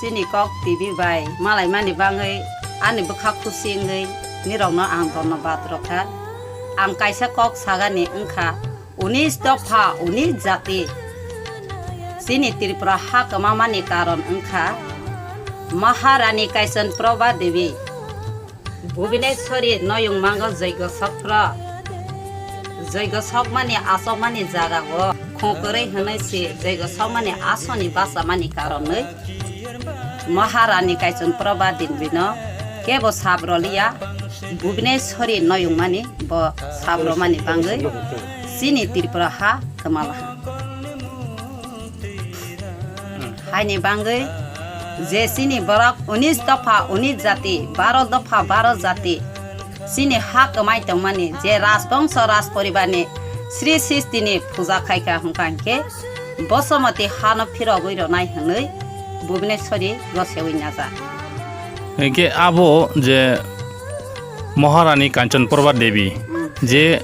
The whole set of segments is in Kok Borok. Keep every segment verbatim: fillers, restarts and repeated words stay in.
Chini kok T V bai malaimani bagwi ani bwkha khusi wngwi nirokno ang dhonnobad rwkha. Ang kaisa kok sagani wngkha, unis dopha, unis jati. Chini Tripura ha kwmamani karon wngkha Maharani Kanchan Prabha Devi. Bhubaneswari noyung mango joigo sokphro. Joigo sokmani asokmani jaga o khung kwrwi hwnwi si joigo sokmani asoni bachamani karonwi Maharani Kanchan Prabha Devino kebo sap roliya, Bhubaneswari noyung mani bo sap romani bangwi chini Tripura ha kwmalaha. Haini bangwi je chini borok unis dopha unis jati, baro dopha baro jati, chini ha kwmai tongmani je rajbongso rajporibarni Sri Sristini puja khaikha hwnkha hinkhe Bosomoti hano phirogwi rwnai hwnwi Bhubaneswari gosewi naja. Hinkhe abo je Maharani Kanchan Prabha Devi je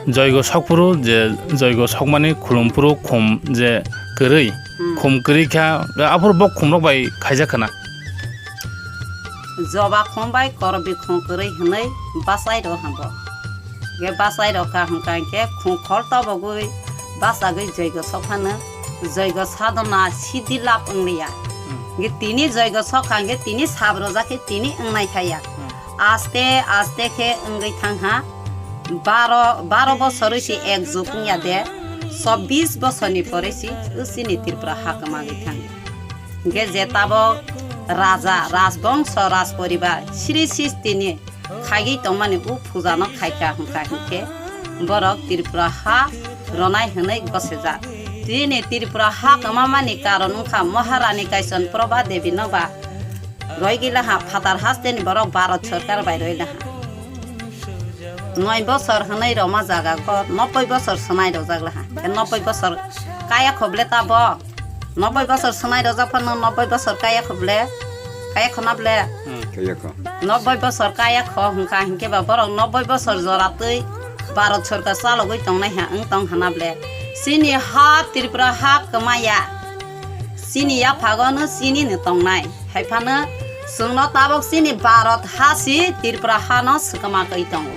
joigo sokphuru je joigo sokmani khulumphuru khum je kwrwi, hmm, khum kwrwi kha, aphuru bo khumrok bai khaijak khna. Joba khum bai korbi khum kwrwi hwnwi bachai rw hambo. Ge bachai rw kha hwnkha hinkhe khum khol tobogwi bachagwi joigo sophano joigo sadona siddhi lab wngliya. Hmm. Ge tini joigo sokha hinkhe tini sab rwjak khe tini wngnai thaya. Hmm. Aste aste khe wngwi thangha. Baro, baro bosor wngsi ek jug wngya de, chobbish bosorni pore si chini Tripura ha kwmagwi thang. Hinkhe je tabok raja, rajbongso, rajporibar, Sri Sristini khaigwi tongmani o pujano khaikha hwnkha hinkhe borok Tripura ha rwnai hwnwi gosejak. Chini Tripura ha kwmamani karon wngkha Maharani Kanchan Prabha Devi no ba Roi gila ha, phatar hasteni borok Bharat sorkar bai roi laha. Noi bosor hwnwi roma jaga ko, nobboi bosor swnai rojak laha. Khe nobboi bosor kaya khoble ta bo. Nobboi bosor swnai rojak phano nobboi bosor kaya khoble. Kaya khona ble. Hmm. Kaya kho. Nobboi bosor kaya kho hwnkha hinkhe ba borok nobboi bosor jora twi Bharat sorkar chalogwi tongnai ha wng tong hana ble. Chini ha Tripura ha kwmaya. Chini yaphago no chini no tongnai. Haiphano chwngno tabok chini Bharat ha si Tripura hano swkama kwi tongo.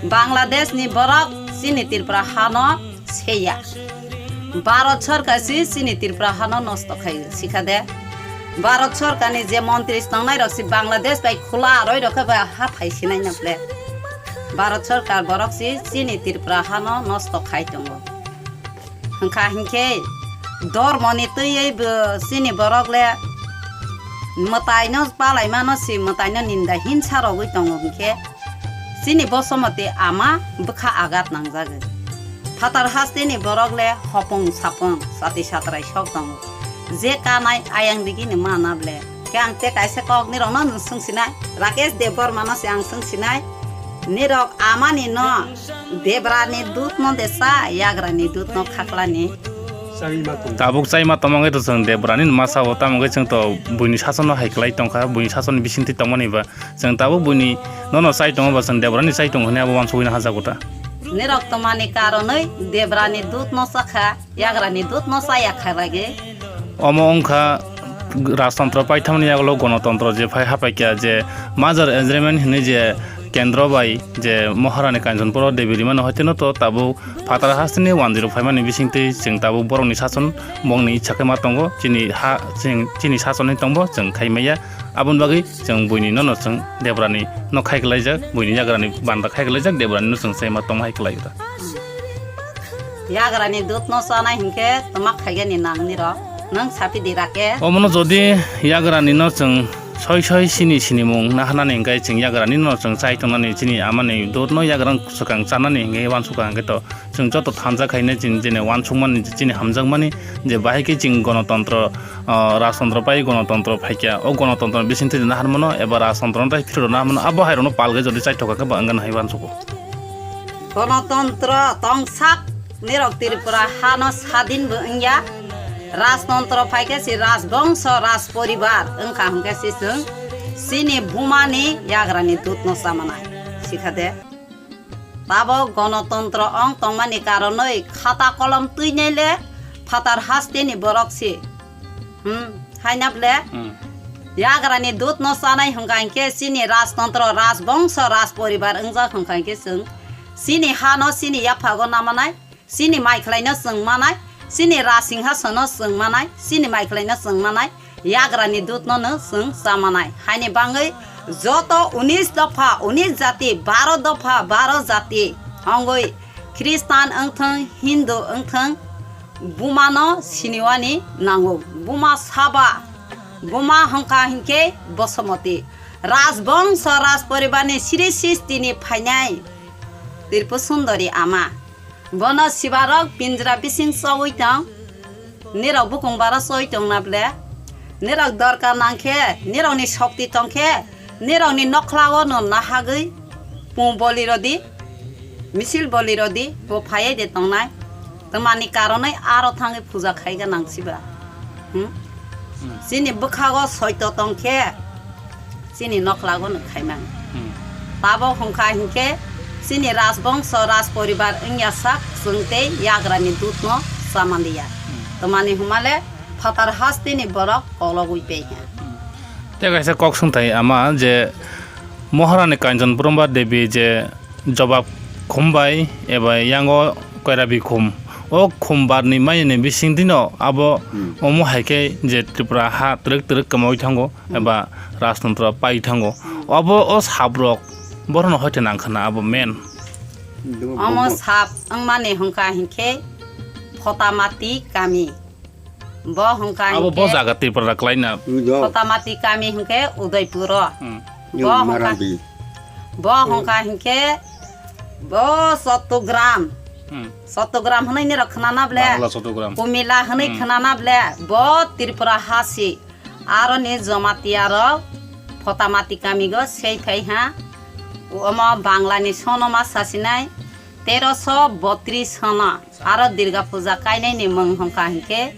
Bangladesh ni borok chini Tripura hano seya. Bharat sorkar si chini Tripura hano nosto khai sikha de. Bharat sorkar ni je montri tongnai rok si Bangladesh bai khula roi rok khe ba ha phai sinai na ple. Bharat sorkar borok si chini Tripura hano nosto khai tongo. Hwnkha hinkhe dormoni twiwi bo chini borok le mwtaino palaimano si mwtaino ninda hinsa rogwi tongo hinkhe chini Bosomoti ama bwkha agat nangjagwi. Phatar hasteni borok le hopong sapong sati satrai sok tongo. Je kanai ayang digini mana ble. Khe ang te kaisa kok nirokno nwng swngsinai, Rakesh Debbarma no se ang swngsinai. Nirok amani no Debrani dut no desa, yagrani dut no khaklani. Tabuk chaima tongma wngkhe to chwng Debrani no masa o, tamo wngkhe chwng to buini sason no hai kwlai tongkha, buini sason ni bisingtwi tongmani ba chwng tabuk buini nono chai tongo ba chwng Debrani chai tongo hwnwi abo uansugwi no hajago ta. Nirok tongmani karonwi Debrani dut no chakha. Yagrani dut no chaya kha lagi. Omo wngkha rajtontro paithamni yagulo gonotontro je phai hapaikya je merger agreement hinwi je kendro bai je Maharani Kanchanpuro Devi rimano hoiteno to tabuk phatara hasteni wanjwirok phaimani bisingtwi chwng tabuk borokni sason bongni ichha khe ma tongo chini ha chini, chini sasonni tongbo chwng khai maya. Aboni bagwi chwng buini nono chwng Debrani no khai kwlaijak, buini yagrani banda khai kwlaijak, Debrani no chwng chaima tongma hai kwlai ta. Yagrani dut no chanai hinkhe toma khaigani nangni rok. Nwng sapi di Rakesh. Omono jodi yagrani no chwng soi soi sini sinimung naharnani hinkhe chwng yagrani no chwng chai tongnani chini amani dut no yagrang swkang chanani hinkhe uansukha hinkhe to chwng joto thansa khaine chini jene uansukmani chini hamjakmani je bahai khe chwng gonotontro, ah, rajtontro pai gonotontro phaikya. O gonotontro bisingtwi naharmano eba rajtontro no tai phirok naharmano abo hairokno palgwi jodi chaithokha khe ba wngani hai uansugo. Gonotontro tongsak nirok Tripura hano sadin bo wngya. Rajtontro phaikhe si rajbongso, rajporibar wngkha hwnkhe si chwng chini bumani yagrani dut no chamanai. Sikha de. Tabok gonotontro ong tongmani karonwi khata kolom twinai le phatar hasteni borok si. Hmm. Haina ble, hmm, yagrani dut no chanai hwnkha hinkhe chini rajtontro, rajbongso, rajporibar wngjak hwnkha hinkhe chwng chini ha no chini yaphago namanai, chini maikhlai no chwng manai, chini rajsinghason no chwng manai, chini maikhlai no chwng manai, yagrani dut no no chwng chamanai. Haini bangwi joto unis dopha, unis jati, baro dopha, baro jati, hongwi Khristan wngthwng, Hindu wngthwng, bumano siniwani nango. Buma saba, buma hwnkha hinkhe Bosomoti. Rajbongso, rajporibarni siri sistini phainai Tripusundori ama. Bono sibarok pinjra bising chowi tong. Nirok bukung bara soi tongna ble, nirok dorkar nangkhe, nirokni shokti tongkhe, nirokni nokhlago no nahagwi pung boli rodi, misil boli rodi, bo phaiye de tongnai. Twmani karonwi aro thangwi puja khaiga nangsiba. Hmm? Hmm. Chini bwkhago soito tongkhe, chini nokhlago no khaimang. Hmm. Tabok hwnkha hinkhe chini rajbongso, rajporibar wngya sak chwng tei yagrani dut no chamaliya. Hmm. Twmani hwnmale phatar hasteni borok kologwi paiha. Hmm. Tei kaisa kok swngthai ama je Maharani Kanchanpurumba Devi je jobab khum bai eba yango koirabi khum. O khum barni mayuni bisingtwino abo, hmm, omo hai khe je Tripura ha twrwk twrwk kwmawi thango, hmm, eba rajtantro pai thango. Hmm. Abo o saprok borokno hoite nang khna abo men. Omo sap wngmani hwnkha hinkhe Photamati kami. Bo hwnkha abo bo hinkhe jaga Tripura klaina. Photamati kami hinkhe Udaipuro. Hmm. Bo hwnkha, bo hwnkha hinkhe bo Chattogram. Hmm. Chattogram hwnwi nirok khwnana ble. Bangla Chattogram. Kumila hwnwi, hmm, khwnana ble. Bo Tripura hasi. Aroni Jamatia rok Photamati kamigo sei phai ha. Omo Banglani sonoma sasinai teroso botris sono. Aro Durga puja kainaini mung hwnkha hinkhe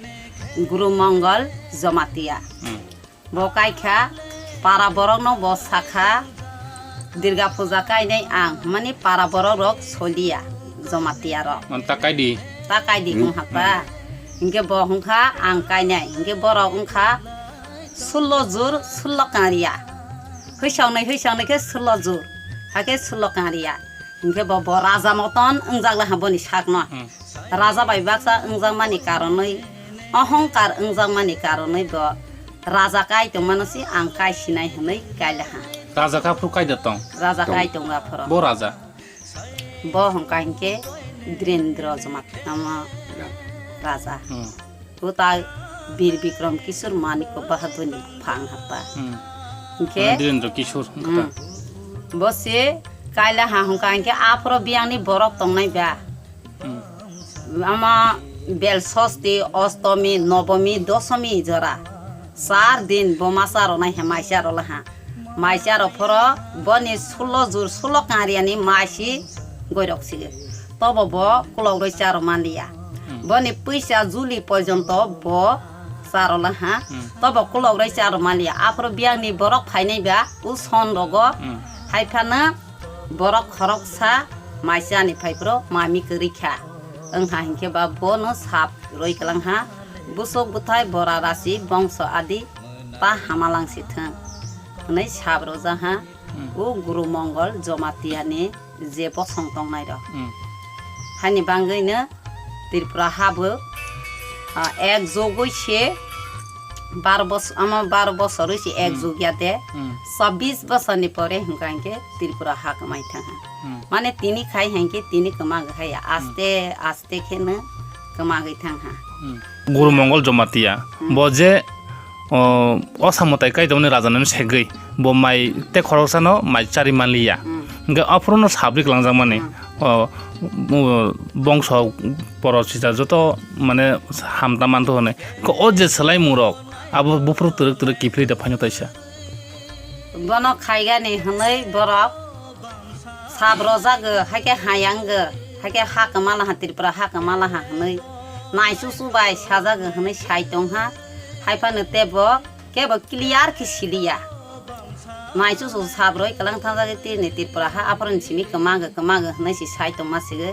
Guru Mongol Jamatia. Hmm. Bo kaikha para borokno bo sakha Durga puja kainai ang hwnmani para borok rok soliya Jamatia rok. Man ta kaidi. Ta kaidi, hmm, wng hakha. Hmm. Hinkhe bo hwnkha ang kainai. Hinkhe borok wngkha sullo jur sullo kangriya. Hwisangnai hwisangnai khe sullo jur. Hakhe sullo kangriya. Hinkhe bo, bo raja moton wngjak lai ha boni sakno. Hmm. Raja bai baksa wngjakmani karonwi, ohongkar wngjakmani karonwi bo raja kai tongmano se ang kai sinai hwnwi kai lai ha. Raja kha phuru kai da tong? Raja kai tonga phuru. Bo raja? Bo hwnkha hinkhe Direndra Jamatia tamo raja. Hmm. Bo ta Bir Bikram Kishore Manik Bahadurni bupha wng hakha. Hmm. Hinkhe, ah, Direndra Kishore wngkha ta. Hmm. Bo se kai lai ha hwnkha hinkhe aphuru biyangni borok tongnai ba. Hmm. Ama bel sosti, ostomi, nobomi, dosomi jora. Char din bo masa rwnai ha, maisa rw lai ha. Maisa rw phoro boni sullo jur sullo kangriyani maisi goirok sige. Tobo bo kulokrwi cha rw manliya. Hmm. Boni puisa juli porjonto bo cha rw lai ha. Hmm. Tobo kulokrwi cha rw manliya. Aphuru biyangni borok phainai ba u son rogo. Hmm. Hai phano borok khoroksa maisani phaiphuru mami kwrwi kha. Wngha hinkhe ba bono sap rwi kwlang ha. Busuk bwthai bora rasi bongso adi ta hamalang si thwng hwnwi sap rwjak ha. Hmm. O Guru Mongol Jamatia ni je bosong tongnai rok. Hmm. Hani bangwi no Tripura ha bo, ah, ek jugwi se bar bos-, ama bar bosor wi se ek, hmm, jug ya de. Hmm. Chabbish bosor ni pore hwnkha hinkhe Tripura ha kwmai thang ha. Hmm. Mane tini khai hinkhe tini kwma hai ya. Hmm. Aste aste khe no kwmagwi thang ha. Hmm. Guru Mongol Jamatia. Hmm. Bo je o, o samo tai kaitorni rajanani segwi bo mai tei khoroksano mai chari manliya. Hmm. Hwnkhe aphuru no sabri kwlangjakmani, hmm, o, o, bongso porosita joto mane hamta manto hwnwi. Hwnkhe o je swlaimungrok abo buphuru twrwk twrwk kiphilwi da phaino taisa. Bono khaigani hwnwi borok sab rojago, haikhe hayanggo, haikhe ha kwmalaha, Tripura ha kwmalaha hwnwi naichuchu bai sajago hwnwi sai tongha. Haiphano tebo kebo clear khe siliya. Naichuchu sabroi kwlang thangjagwi tini Tripura ha aphuruni simi kwmago, kwmago hwnwi se sai tongma sigwi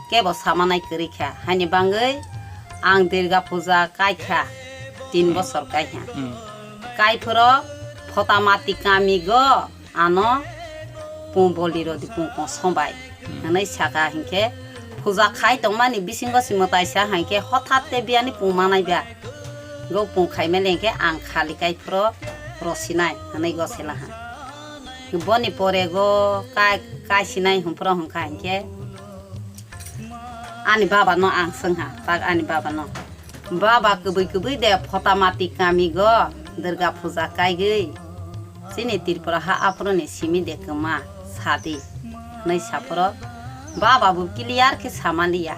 kebo samanai kwrwi kha. Haini bangwi ang Durga puja kai kha. tin bosor kai ha. Hmm. Kai phoro Photamati kami go ano pung boli rodi pung kong sombai. Hmm. Hwnwi saka hinkhe puja khai tongmani bisingo si mwtai sa hinkhe hothat te biyani pung manai ba. Go pung khai mele hinkhe ang khali kai phoro rosinai hwnwi go sela ha. Boni pore go kai, kai sinai hwn phoro hwn kha hinkhe ani baba no ang swng ha, tak ani baba no. Baba kwbwi kwbwi de Photamati kami go Durga puja kaigwi chini Tripura ha aphuru ni simi de kwma sadi hwnwi saphoro baba bo clear khe samaliya.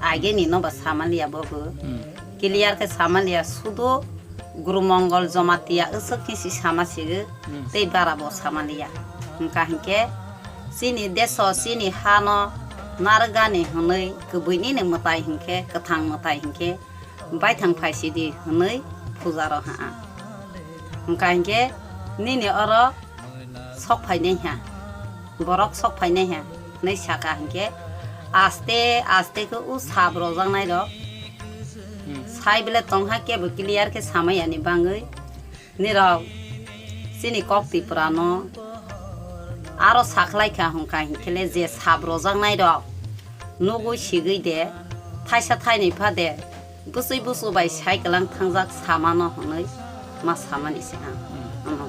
Age ni no ba samaliya bo bo. Hmm. Clear khe samaliya sudu Guru Mongol Jomatia aswk khe si sama sigo, hmm, tei bara bo samaliya. Hwnkha hinkhe chini deso chini hano narwgani hwnwi kwbwini ni mwtai hinkhe kwthang mwtai hinkhe baithang phaisidi hwnwi pujaro ha ang. Hwnkha hinkhe nini oro sok phainai ha, borok sok phainai ha hwnwi saka hinkhe aste aste khe o sap rojaknai rok, hmm, sai bele tongha kebo clear khe samai yani bangwi nirok chini kok Tripura no aro sakhlai kha hwnkha hinkhele je sap rojaknai rok nugwi sigwi de thaisa thainwi pha de bwswi busu bai sai kwlang thangjak samano hwnwi ma samani se ang. Hmm. Ano.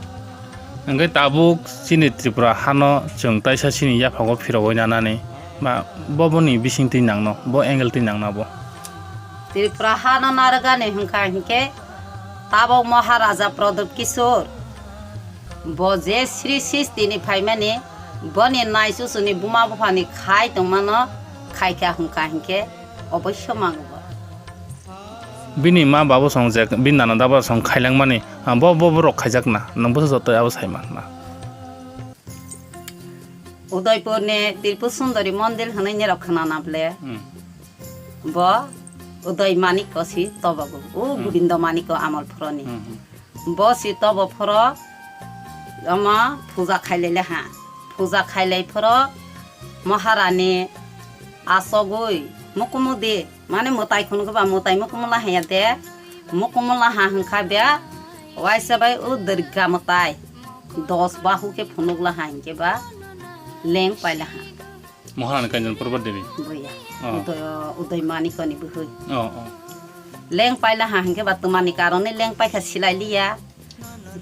Hwnkhe tabuk chini Tripura hano chwng taisa chini yaphago phirogwi nanani ma bo boni bising twi nangno, bo angle twi nangno bo. Tripura hano narwgani hwnkha hinkhe tabuk Maharaja Pradip Kishore bo je Sri Srishti ni phaimani boni naisusuni buma buphani khai tongmano khaikha hwnkha hinkhe oboisyo mango bo. Bini ma babu song je, bini nana daba song khailangmani, ah, bo, bo, borok khaijakna, nwng bwsa joto abo saima na. Udaipur ni Tripur Sundari Mondir hwnwi nirok khwnana ble. Hmm. Bo Uday Manik ko si tobogo. O, hmm, Gobindo Manik ko amol phuroni. Hmm, hmm. Bo si tobo phoro omo puja khailai le ha. Puja khailai phoro Maharani asogwi mukumudi mane mwtai khunukgo ba mwtai mukumu lahaya de. Mukumu laha hwnkha be waisa bai o Durga mwtai dos bahu khe phunuk laha hinkhe ba leng pai laha. Maharani Kanchanpur Devi. Buya. Oh. Udoy, Udoy Manikoni buhui. Oh, oh. Leng paila ha hinkhe ba twmani karone leng paikha silai liya.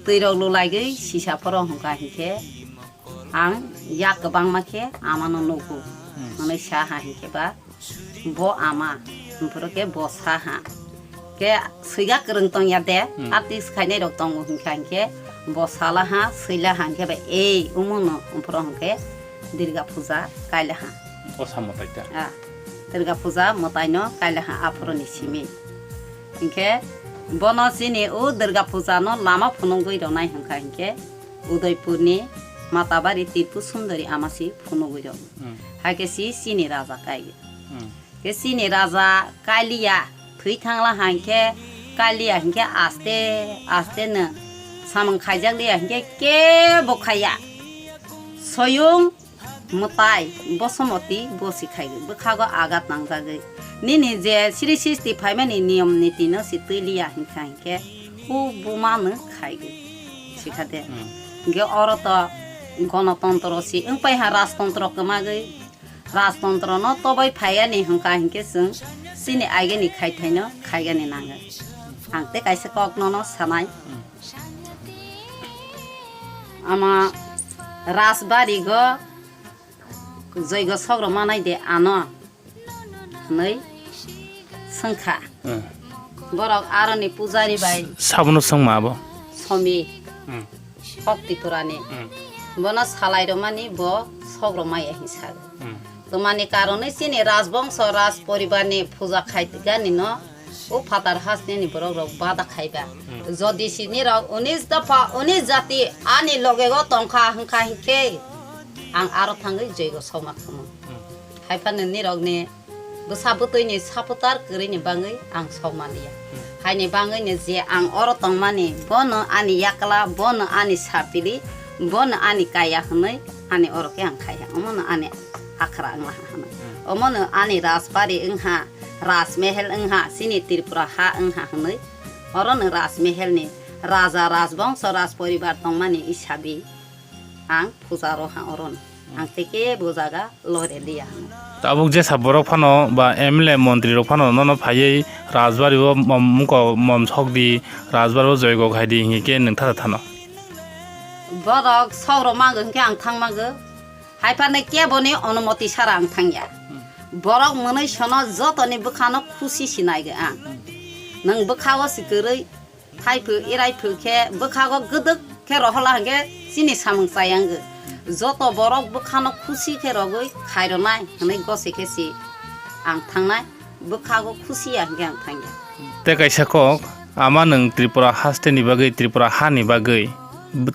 Twi rok lulaigwi sisa phoro hwnkha hinkhe ang yak kwbangma khe amano nugo. Hmm. Hwnwi sa ha hinkhe ba bo ama, hwnphuru khe bo sa ha. Khe swiga kwrwng tongya de, hmm, artist khainai rok tongo hinkha hinkhe bo sala ha, swila ha hinkhe ba ei omono hwnphuru hinkhe Durga puja kaila ha. O samo taita. Ah, Durga puja mwtaino kaila ha aphuruni simi. Hinkhe bono chini o Durga puja no lama phunugwi rwnai hinkha hinkhe Udaipurni Matabari Tripur Sundari amasi phunugwi rw. Hmm. Haikhe si chini raja kai. Hmm. Khe chini raja kaliya thwi thangla hinkhe kaliya hinkhe aste aste no samung khaijak liya hinkhe kebo khaiya. Soyung mwtai bosomoti bosi khai bwkhago agat nangjagwi. Nini je sri sisti phaimani niyom niti no si twi liya hinkha hinkhe hu buma no khaigwi. Sikha de. Hmm. Hinkhe oro to gonotontro si wngpai ha rajtontro kwmagwi. Rajtontro no tobai phaiyani hwnkha hinkhe chwng chini aigani khaithaino khaigani nango. Ang tei kaisa kok nono sanai. Ama Rajbari go joigo sokro manai de ano hwnwi swngkha. Hmm. Borok aroni pujari bai. Sabono swngma abo? Somi. Hmm. Kok Tripurani. Hmm. Bono salai rwmani bo sok rwmaya hinwi sago. Hmm. Twmani karonwi chini rajbongso raj poribarni puja khaigani no o phatar hasteni borok rok bada khaiba. Hmm. Jodi si nirok unis dopha unis jati ani logego tongkha hwnkha hinkhe ang aro thangwi joigo sokma khamu. Hmm. Haiphano nirokni bwsa bwtwini supporter kwrwini bangwi ang sokmaliya. Hmm. Haini bangwino je ang oro tongmani, bono ani yakla, bono ani sapili, bono ani kaya hwnwi ani oro khe ang khaiha. Omono ani akhra wnglaha hwnwi. Hmm. Omono ani Rajbari wngha, Rajmehel wngha, chini Tripura ha wngha hwnwi Oro no Rajmehel ni raja rajbongso rajporibar tongmani hisabi ang puja roha oro no. Ang tei kebo jaga lore liya. Tabuk jesa borok phano ba M L A montri rok phano nono phaiwi rajbari o mom, mukok mom sok di, rajbari o joigo khai di hinwi khe nwng tha tha thano. Borok sok rok mago hinkhe ang thang mago. Hai phano keboni onumoti sara ang thangya. Borok mwnwi sono jotoni bwkhano khusi sinaigo ang. Nwng bwkhago si kwrwi thaiphw iraiphu khe bwkhago gwdwk khe rohola hinkhe chini samung chayanggo. Joto borok bwkhano khusi khe rogwi khaironai hwnwi gose khe si ang thangnai. Bwkhago khusi ya hinkhe ang thangya. Tei kaisa kok, ama nwng Tripura haste ni bagwi, Tripura ha ni bagwi,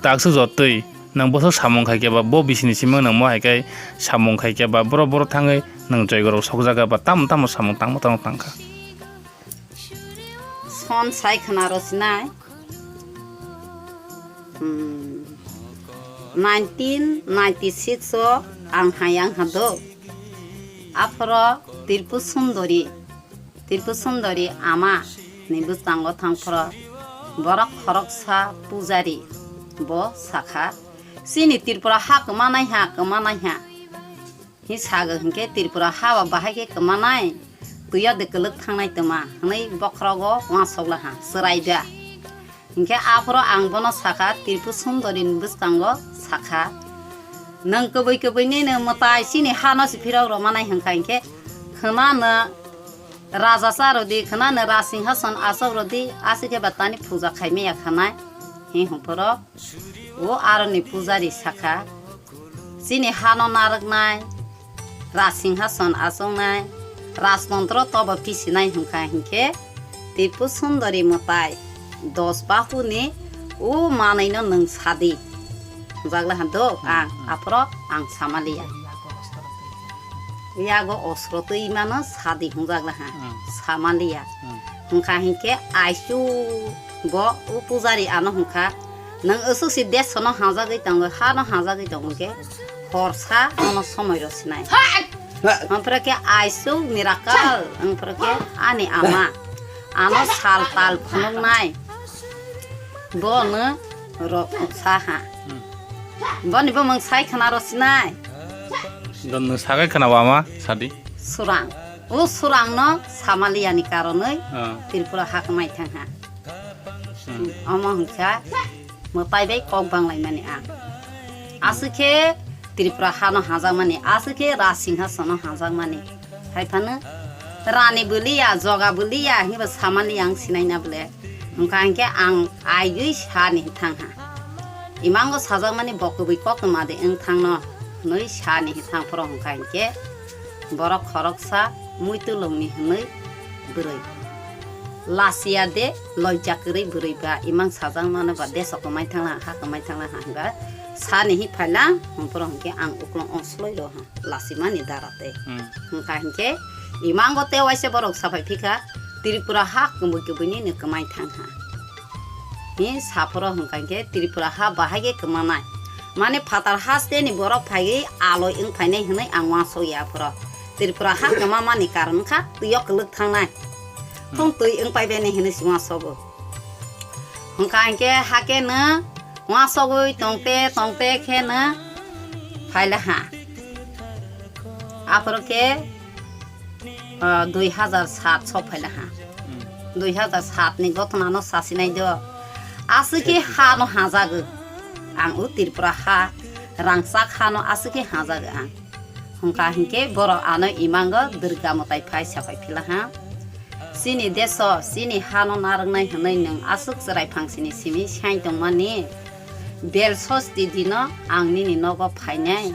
taksa jotwi nwng bwswk samung khai khe ba, bo bisini simi nwng mo hai khe samung khai khe ba, borok borok thangwi nwng joigorok sokjaga ba, tamo tamo samung tangma tangma tangkha. Son sai khna rw sinai. Hmm. Nineteen ninety-six o ang hayang hado. Aphoro Tirpu Sundori, Tirpu Sundori ama ni bwskango thangphoro borok khoroksa pujari bo sakha, "Chini Tripura ha kwmanai ha, kwmanai ha." Hi sago hinkhe Tripura ha ba bahai khe kwmanai, twiya de kwlwk thangnai twma hwnwi bokhorogo uansukla ha, chwrai da. Hinkhe aphoro ang bono sakha, Tirpu Sundori ni bwskango sakha, "Nwng kwbwi kwbwi nini mwtai chini hano se phirok rwmanai hwnkha hinkhe khwnano raja cha rwdi, khwnano raj singhason achok rwdi, aswk khe ba tani puja khai maya khanai," hi hwnphoro o aroni pujari sakha, "Chini hano narwknai, raj singhason achuknai, rajtontro tobo pisinai hwnkha hinkhe Tirpu Sundori mwtai dos bahuni o manwino nwng sadi." Hwnjakla hando ang, aphoro ang samaliya. Yago osro twi mano sadi hwnjakla ha, samaliya. Hwnkha hinkhe aichu bo o pujari ano hwnkha, "Nwng aswk si desh no hajagwi tongo, ha no hajagwi tongo khe horsa ono somoi rw sinai." Hai! Ompore khe aisuk nirakal, ompore khe ani ama, ano sal tal phunuknai, bono rok saha. Boni bumung sai khna rw sinai. Don nwng sagai khna o ama sadi. Surang. O surang no samaliya ni karonwi Tripura ha kwmai thang ha. Omo hwnkha mwtai bai kok banglaimani ang. Aswk khe Tripura hano hajakmani, aswk khe Raj Singhasono hajakmani. Hai phano rani bwliya, joga bwliya hinba samani ang sinaina bwle. Hwnkha hinkhe ang aigwi sani thang ha. Imango sajakmani bo kwbwi koktwma de wng thangno hwnwi sani thang phoro hwnkha hinkhe borok khoroksa muitulungni hwnwi bwrwi. Lasiya de loija kwrwi bwrwi ba imang sajakmano ba deso kwmai thangla ha kwmai thangla ha hinba sani hi phaila hwnphoro hinkhe ang uklung ongsloi rw ha lasimani dara tei. Hwnkha hinkhe imango tei waisa borok saphai phikha Tripura ha kwbwi kwbwini ni kwmai thang ha. Ni saphoro hwnkha hinkhe Tripura ha bahai khe kwmanai. Mane phatar haste ni borok phaiwi aloi wng phainai hwnwi ang uansukya aphoro. Tripura ha kwmamani karon wngkha twi o kwlwk thangnai. Thung twi wng paibainai hwnwi se uansugo. Hwnkha hinkhe hakhe no uansugwi tongte tongte khe no phaila ha. Aphoro khe ah, dui hazar sat sok phaila ha. Dui hazar sat ni gotona no sasinai do. Aswk khe ha no hajago. Ang o Tripura ha, rangchak ha no aswk khe hajago ang. Hwnkha hinkhe borok ano imango Durga mwtai phai sapai phila ha. Chini deso, chini ha no narwknai hwnwi nwng aswk chwrai phangsini simi sai tongmani. Bel sosti dino ang nini nogo phainai.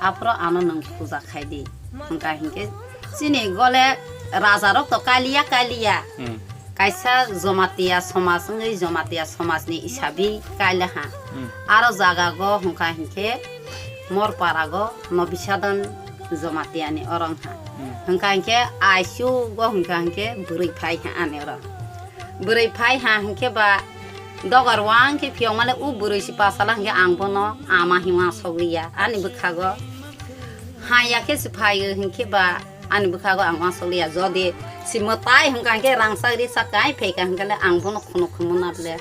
Aphoro ano nwng puja khai di. Hwnkha hinkhe chini gole rajarok to kaliya kaliya. Kaisa Jamatia somaj wngwi Jamatia somajni isabi kaila ha. Aro jagago hwnkha hinkhe Morparago Nobisadon Jamatiani oro wngkha. Hwnkha hinkhe aisugo hwnkha hinkhe bwrwi phai ha ani oro. Bwrwi phai ha hinkhe ba dogar wang khe phiyok male u bwrwi si pasala hinkhe ang bono ama hinwi uansuk liya ani bwkhago. Ha ya khe se phaio hinkhe ba ani bwkhago ang uansuk liya. Jodi Si mwtai hwnkha hwnkhe rangchak richak kai phaikha hwnkhe le ang bono khunuk khumuna ble.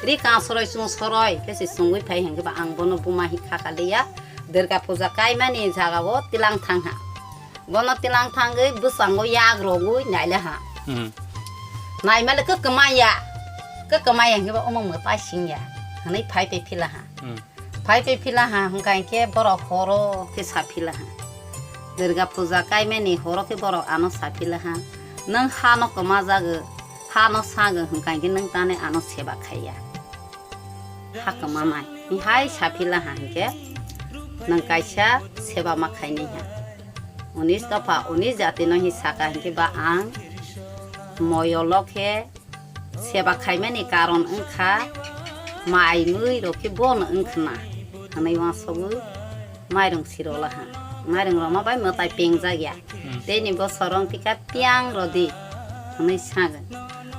Ri kang soroi chung soroi khe si chungwi phai hwnkhe ba ang bono buma hi kha kaliya. Durga puja kaimani jagao tilang thangha. Bono tilang thangwi bwskango yak rogwi nailaha. Hmm. Naimale kwkmaya. Kwkmaya hwnkhe ba omo mwtai singya. Hwnwi phai phai philaha. Hmm. Phai phai philaha hwnkha hwnkhe borok horo khe sa philaha. Durga puja kaimani horo khe borok ano sa philaha. Nwng hano kwmajago, hano sago hwnkha hwnkhe nwng tani ano seba khaiya. Ha kwmanai. Hai sa philaha hwnkhe nwng kaisa seba ma khainaiha. Unis dopha, unis jatino hi saka hwnkhe ba ang moyolo khe seba khaimani karon wngkha mai mui rok khe bono wngkhna hwnwi uansugwi mairung sirolaha. Mairung roma bai mwtai pengjak ya. Hmm. Tei ni bosoro wngpikha piang rodi hwnwi sago.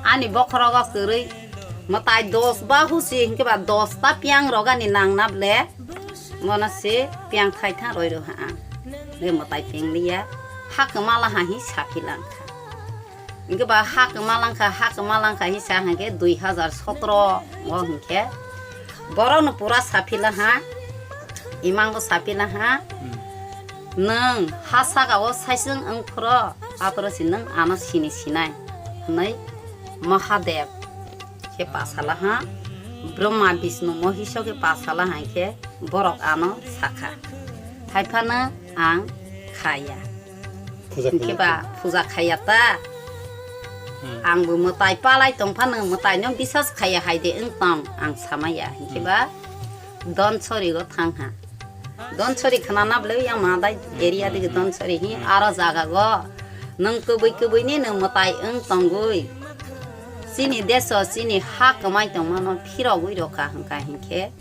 Ani bokhorogo kwrwi mwtai dos ba husi hwnkhe ba dos ta piang rogani nangna ble bono se piang thaithang roi rwha ang. Be mwtai pengliya ha kwmalaha hi saphi langkha. Hwnkhe ba ha kwma langkha, ha kwma langkha hi sa hwnkhe dui hazar sotro o hwnkhe borokno pura saphilaha, imango saphilaha, Hmm. nwng ha saka o saiswng wngphro, aphro si nwng ano sini sinai hwnwi Mahadev khe pasalaha, Brahma Vishnu Mohiso khe pasalaha khe borok ano sakha, haiphano ang khaya. Puja Hwnkhe khaiya ba ta? Puja khaiya ta? Hmm. Ang bo mwtai palai tong phano mwtai no bisas khaiya hai de wng tong ang samaya. Hwnkhe Hmm. ba Donsori go thang ha. Donsori khna na bwle yang ma dai area dige Hmm. Donsori hi Hmm. aro jaga go nwng kubui kubui ni nwng mwtai wng tongwi. Chini deso chini ha kwmai tong mano phirogwi rokha hwnkha hwnkhe.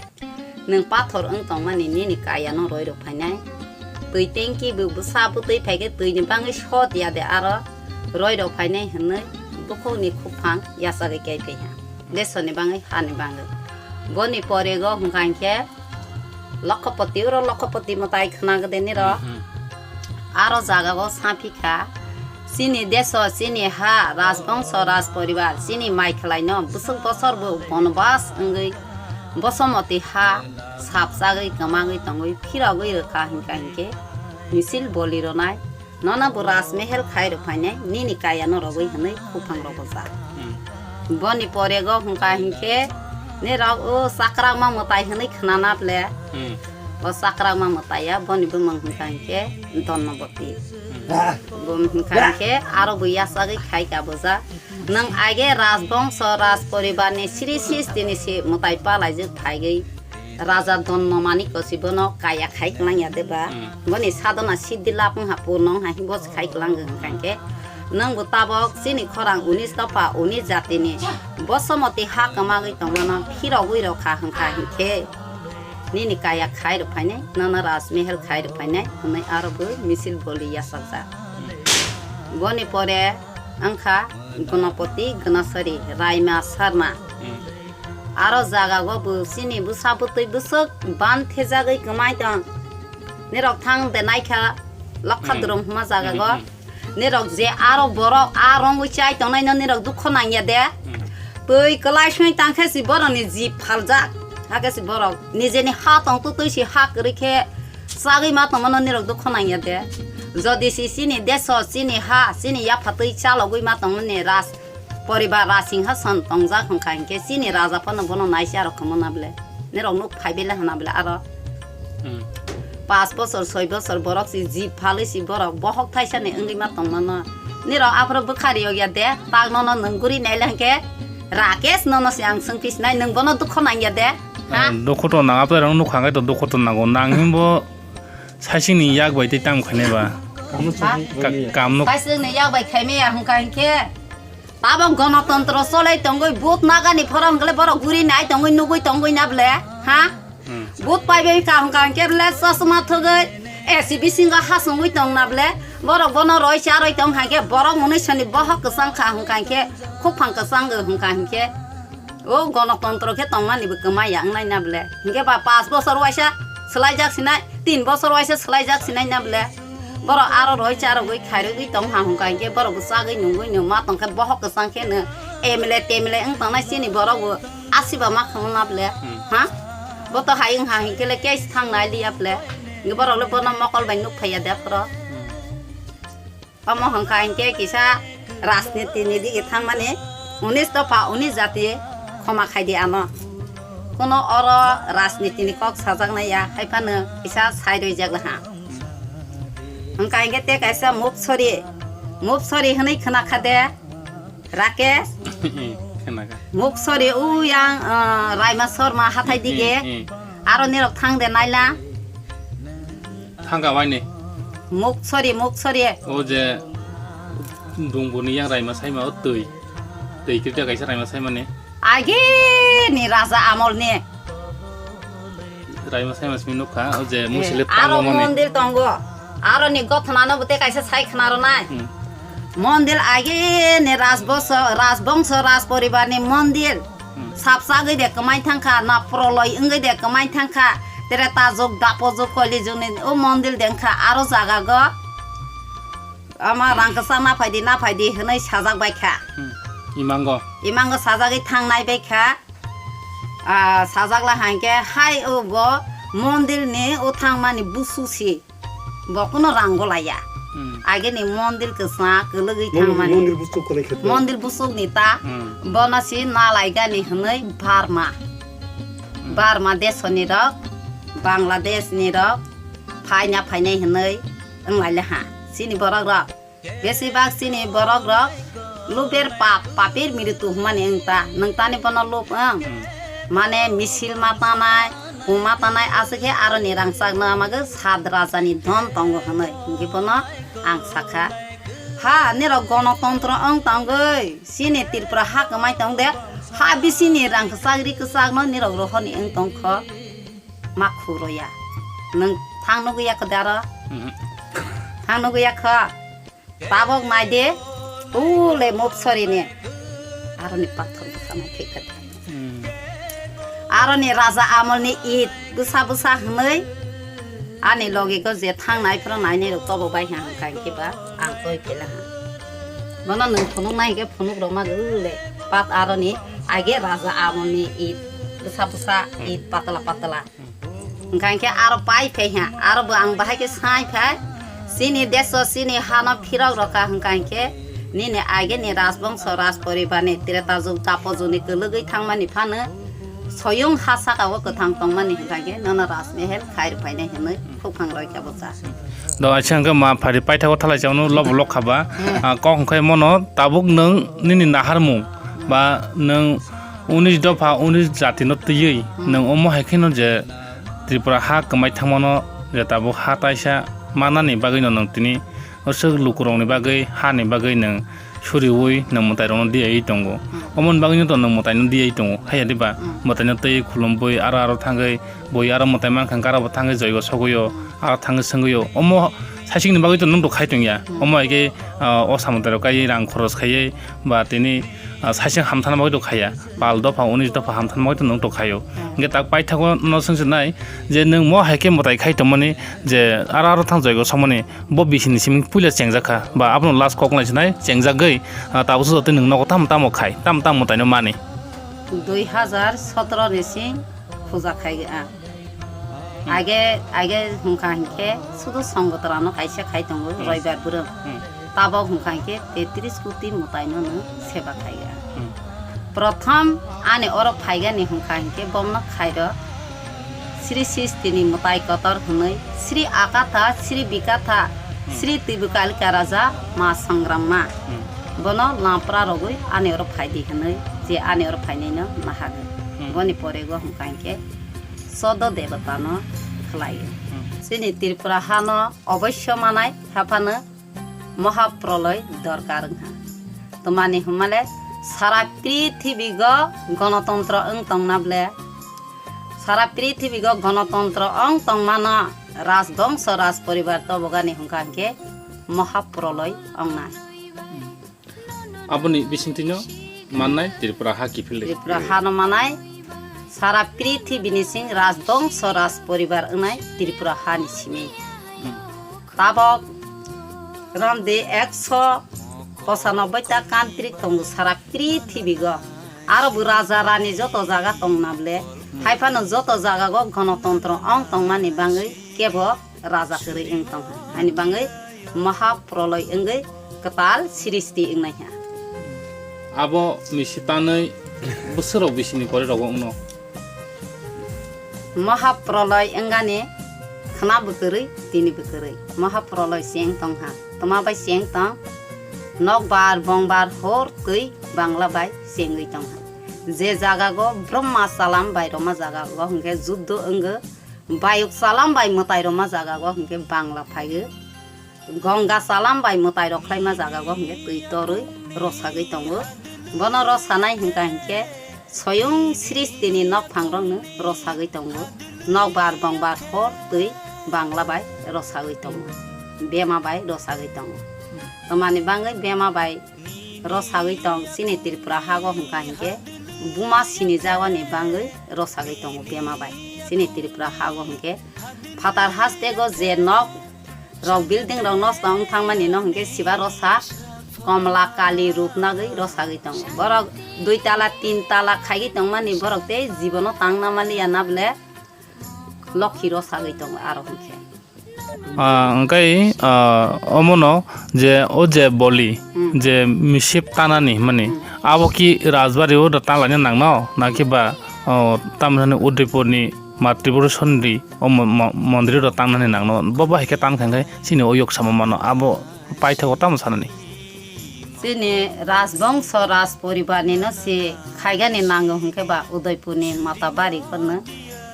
Nwng pathor wng tongmani nini kaya no roi rok phainai. Twi tanki bo bwsa bwtwi phaikhe twi ni bangwi sot ya de aro roi rok phainai hwnwi bukhuk ni khuphang yachagwi kai phaiha. Desoni bangwi hani bangwi. Boni pore go hwnkha hinkhe Lokhopoti, oro Lokhopoti mwtai khna gede nirok. Mhm. Aro jaga go saphi kha. Chini deso, chini ha, rajbongso, rajporibar, chini mai khwlaino bwswk bosor bo bonobas wngwi Bosomoti ha sapchagwi kwmagwi tongwi phirogwi rwkha hinkha hinkhe misil boli rwnai, nono bo Rajmehel khai rwphainai nini kaya norogwi hwnwi khuphang rogo ja. Hmm. Boni pore go hwnkha hinkhe nirok o chakrakma mwtai hwnwi khwnana ble. Hmm. O chakrakma mwtaiya boni bumung hwnkha hinkhe Donnoboti. Hmm. Bo hwnkha hinkhe aro bo yachagwi khai ka bo ja. Nwng age rajbongso, rajporibarni sri sistini si mwtai palaijak phaigwi raja Donno Manikko si bono kaya khai kwlangya de ba? Hmm. Boni sadona siddhi lab wngha, purno wngha, hinbo si khai kwlango hwnkha hinkhe nwng bo tabok chini khorang unis dopha, unis jatini Bosomoti ha kwmagwi tongmano phirogwi rokha hwnkha hinkhe nini kaya khai rwphainai, nono Rajmehel khai rwphainai hwnwi aro bo misil boli yachakjak. Boni pore wngkha Gonopoti, Gonasari, Raima, Sarma. Hmm. Aro jaga go bo chini bwsa bwtwi bwswk ban thejagwi kwmai tong. Nirok thang de naikha Lokha Hmm. Drum hwnma jaga go. Hmm, hmm. Nirok je aro borok a rongwi chai tongnai no nirok dukho nangya de. Hmm. Twi kwlai soi tangkhe si borokni jib phaljak. Hakhe si borok nijeni ha tong twtwi si ha kwrwi khe chagwi ma tongmano nirok dukho nangya de. Jodi si chini deso, chini ha, chini yaphatwi chalogwi ma tongmani raj poribar raj singhason tongjak hwnkha hinkhe chini raja phano bono naisi aro khumuna ble. Nirok nuk phai bele hana ble aro. Hmm. Pas bosor, soi bosor borok si jib phalwi si borok bohok thaisani wngwi ma tongmano. Nirok aphuru bwkha riyok ya de, tak nono nwng guri naile hinkhe Rakesh nono si ang swngphi sinai, nwng bono dukho nangya de? Ha? Ah, dukho to nang, aphuru nukha khe to dukho to nango. Nang himbo saisingni yak bai tei tamo khainai ba? Kamu Ha? Ka-, kamu Saisingni yak bai khaimaya hwnkha hinkhe tabok gonotontro cholai tongwi, vote nagani phoro hwnkhe borok guri nai tongwi, nugwi tongwi na ble? Ha? Hmm. Vote paibai ka hwnkha hinkhe ble chosma thwgwi, A C bisingo hasungwi tong na ble? Borok bono roi cha roi tong hinkhe borok mwnwi soni bohok kwchang kha hwnkha hinkhe, khuphang kwchang hwnkha hinkhe. O gonotontro khe tongmani bo kwmaya wngnai na ble? Hinkhe ba pas bosor waisa swlaijak sinai, tin bosor waisa swlaijak sinai na ble? Borok aro roi charogwi khairogwi tong ha hwnka hinkhe borok bo chagwi nungwi no ma tongkhe bohok kwchang khe no M L A T M L A wng tongnai chini borok bo asiba ma khwlwng na ble. Hmm. Ha? Bo to hai wng ha hinkhe le case thang nai liya ble. Borok le bono mokol bai nuk phaiya de phoro. Hmm. Omo hwnka hinkhe kisa rajniti ni dige thangmani unis dopha unis jati khoma khaidi ano. Kuno oro rajniti ni kok sajaknai ya, haiphano kisa sai roijak laha. Hwnka hinkhe tei kaisa Mupsori, Mupsori hwnwi khwna kha de, Rakesh? Khwna kha. Mupsori uyang, ah, Raima Sorma hathai dige. Hmm, hmm. Aro nirok thang de naila. Thangka waini. Muk sori, muk sori. O je Dungbuni yang Raima saima o twi. Twi kirta kaisa Raima saimani. Agi ni raja amol ni. Raima saima simi nukha, o je musile aro tangmani. Mondir tongo. Aro ni gothana no bute kaisa sai khna ro nai. Hmm. Mondir agi ni rajbongso, rajbongso, rajporibar ni mondir. Hmm. Sapsa wngwi de kwmai thangkha, na proloi wngwi de kwmai thangkha, tere tajwk, dapojwk, kolijwk ni o mondil de wngkha, aro jaga go ama rang kwchang na phaidi, na phaidi hwnwi sajak bai kha. Hmm. Imango. Imango sajagwi thangnai bai kha. Ah, sajak la hangke hai o bo mondil ni o thangmani busu si. Bo kuno rango laiya. Hmm. Ageni mondir kwchang kwlwgwi Mondir, thangmani. Mondir busuk kwlai khe. Mondir busuk ni ta. Hmm. Bono si nalaigani hwnwi Burma. Hmm. Burma desh ni rok, Bangladesh ni rok, phaina phainai hwnwi wnglaile ha. Chini borok rok. Besibak chini borok rok luber pap, papir miritu hwnmani wng ta, nwng tani bono lub wng. Hmm. Mane misil ma tanai, huma tanai, aswk khe aroni rangchak no amago sad raja ni dhon tongo hwnwi. Hinkhe bono ang sakha, ha, nirok gonotontro wng tongwi, chini Tripura ha kwmai tong de, ha bisini rang kwchak ri kwchak no nirok rohorni wng tongkho, ma khuroya. Nwng thang nugwi yakho de aro? Mhm. Thang nugwi yakho? Tabok nai de, ule mop sori ni. Aroni pathor bwsa nai thik kha. Hmm. Aroni raja amol ni it bwsa bwsa hwnwi ani logi go je thang nai phro nai ni rok tobo bai ha hwnkha hinkhe ba ang toi phela ha. Bono nwng phunuk nai hinkhe phunuk rok ma ule pat aroni age raja amol ni it bwsa bwsa it patla patla. Hwnkha hinkhe aro pai phai ha, aro bo ang bahai khe sai phai. Chini deso, chini hano phirok rokha hwnkha hinkhe nini ageni rajbongso, rajporibarni Treta jug, Dapo jugni kwlwgwi thangmani phano soyung ha sakao kwthang tongmani hwnkha hinkhe nono Rajmehel khai rwphainai hwnwi khuphang roi kha bwsa. Do aisa hwnkhe ma phari paithago thalai chawno lobo lokha ba, hmm, ah, kok hwnkhe mono tabuk nwng nini naharmung ba nwng unis dopha, unis jati no twiwi, hmm, nwng omo hai kheno je Tripura ha kwmai thangmano je tabuk ha taisa manani bagwi no nwng tini aswk lukurokni bagwi, hani bagwi nwng suriwi nwng mwtairokno diyaiwi tongo. Hmm. Omoni bagwino to nwng mwtaino diyaiwi tongo, haiya diba? Hmm. Mwtaino twiwi khulumwi aro aro thangwi bui aro mwtai mankha hwnkhe aro bo thangwi joigo sogwio, hmm, aro thangwi swngwio. Omo saichikni bagwi to nwng to khai tongya. Hmm. Omo hai khe, ah, o samwtairok kaiwi rang khoros khaiwi ba tini, ah, saichik hamthana bagwi to khaiya. Pal dopha, unis dopha hamthana bagwi to nwng to khaio. Hmm. Hwnkhe tak paithago no swngchinai je nwng mo hai khe mwtai khai tongmani je aro aro thang joigo sogmani. Bo bisini simi puila chengjak kha, ba abono last kok nai sinai chengjagwi, ah, tabukso jotoni nwng nogo tamo tamo khai, tamo tamo mwtaino mani. Dui hazar sotoro ni sing puja khai ang. Hmm. Age, age hwnkha hinkhe sudu Songotrano kaisa khai tongo, hmm, Roibar bwrwng. Hmm. Tabok hwnkha hinkhe tetris koti mwtaino nwng seba khai ang. Hmm. Prothom ani oro phaigani hwnkha hinkhe bomno khairok Sri Sistini mwtai kotor hwnwi Sri Akatha, Sri Bikatha, hmm, Sri Tibukalika Raja Ma Sangramma. Hmm. Bono lampra rogwi ani oro phaidi hwnwi je ani oro phainaino nahagwi. Hmm. Boni porego hwnkha hinkhe chodo debotano khlaio. Hmm. Chini Tripura hano oboisyo manai haphano Mohaproloi dorkar wngkha. Twmani hwnmale sara prithibigo gonotontro wng tongna ble, sara prithibigo gonotontro wng tongmano rajbongso rajporibar tobogani hwnkha hinkhe Mohaproloi wngnai. Aboni bisingtwino mannai Tripura ha kiphilwi. Tripura hano manai sara prithibini sing rajbongso rajporibar wngnai Tripura hani simi. Hmm. Tabok Romdi ekso pochanobbai ta country tongo sara prithibigo. Aro bo raja rani joto jaga tong na ble. Haiphano joto jaga go gonotontro ong tongmani bangwi kebo raja kwrwi wng tongha. Ani bangwi mahaproloi wngwi kwtal srishti wngnaiha. Abo misi tanwi bwswrok bisini pore rogo wngno. Mahaproloi wngani khna bwkwrwi tini bwkwrwi. Mahaproloi cheng tongha. Tma bai cheng tong? Nokbar, bongbar, hor, twi, bangla bai chengwi tongha. Je jagago Brahma chalam bai roma jagago hwnkhe juddo wngwi, Bayuk chalam bai mwtai roma jagago hwnkhe bangla phaiwi. Gongga chalam bai mwtai rok khlaima jaga go hwnkhe twi torwi rosagwi tongo. Bono rosanai hwnkha hinkhe soyung sristini nokphang rokno rosagwi tongo. Nokbar bongbar hor twi bangla bai rosagwi tongo. Bema bai rosagwi tongo. Tamani bangwi bema bai rosagwi tong chini Tripura hago hwnkha hinkhe buma sinijagoni bangwi rosagwi tongo bema bai chini Tripura hago hwnkhe phatar hastego je nok rok building rok nosto wng thangmani no hwnkhe siba rosa komla kali rup nagwi rosagwi tongo. Borok dui tala tin tala khaigwi tongmani borok tei jibono tang namaliya nable lokhi rosagwi tongo aro hwnkhe. Ah, hwnkhe, ah, omono je o je boli, Hmm. je misip tanani mani, Hmm. abo ki rajbari o da tanlaina nangno? Naki ba, oh, tamni Udaipurni ma Tripura Sundri o mo-, mo-, mondri o tangnani nangno? Bo bahai khe tan kha hwnkhe chini o yok samo mano, abo paithago tamo sanani? Chini rajbongso, raj poribar ni no se khaigani nango hwnkhe ba Udaipur ni Matabari khorno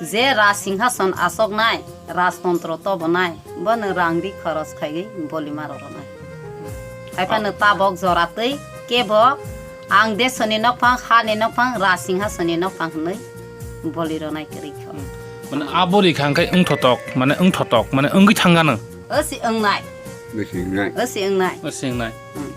je raj singhason achoknai, rajtontro tobonai, bono rang ri khoros khaigwi bolima rw rwnai. Haiphano tabok jora twi kebo ang desoni nokphang, hani nokphang, raj singhasoni nokphang hwnwi boli rwnai kwrwi kho. Mane abo rikha hwnkhe wngthotok, mane wngthotok, mane wngwi thangano. Osi wngnai. Osi wngnai. Osi wngnai. Osi wngnai. Hmm.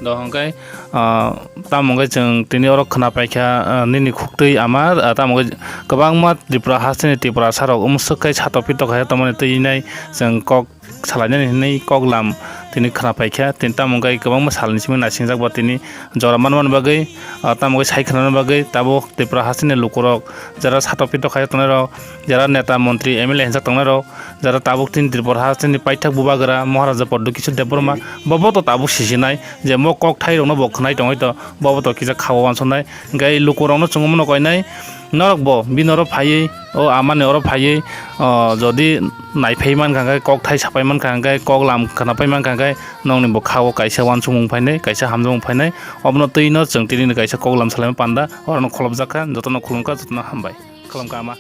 Do hwnkhe, ah, tamo hwnkhe chwng tini oro khwna paikha, ah, nini khuktwi ama, ah, tamo hwnkhe kwbangma Tripura hasteni Tiprasa rok umswk khe satok pitok hai tongmani twi nai chwng kok salainani hinwi koklam tini khwna paikha. Tini tamo hwnkhe kwbangma salni simi naisingjak ba tini jora manmani bagwi, ah, tamo hwnkhe sai khwnani bagwi tabuk Tripura hasteni lukurok jara satok pitok khai tongnai rok, jara neta montri M L A hinjak tongnai rok, jara tabuk tini Tripura hasteni paithak bubagra Maharaja Pradyut Kishore Debbarma, bobo to tabuk sisinai je mo kokthai rokno bo khwnai tongwi to, bobo to kisa kha-o wansuknai. Hwnkhe lukurokno chwngwi mano koinai, norok bo bini oro phaiwi, o amani oro phaiwi, o, jodi naiphai mankha hwnkhe, kokthai sapai mankha hwnkhe, koklam khwnapai mankha hwnkhe, nokni bo kha-o kaisa wansukmung phainai, kaisa hamjakmung phainai. Obono twino chwng tini kaisa koklam salaima panda, orono kholopjak kha, jotono khulumkha, jotono hambai. Khulumkha ama.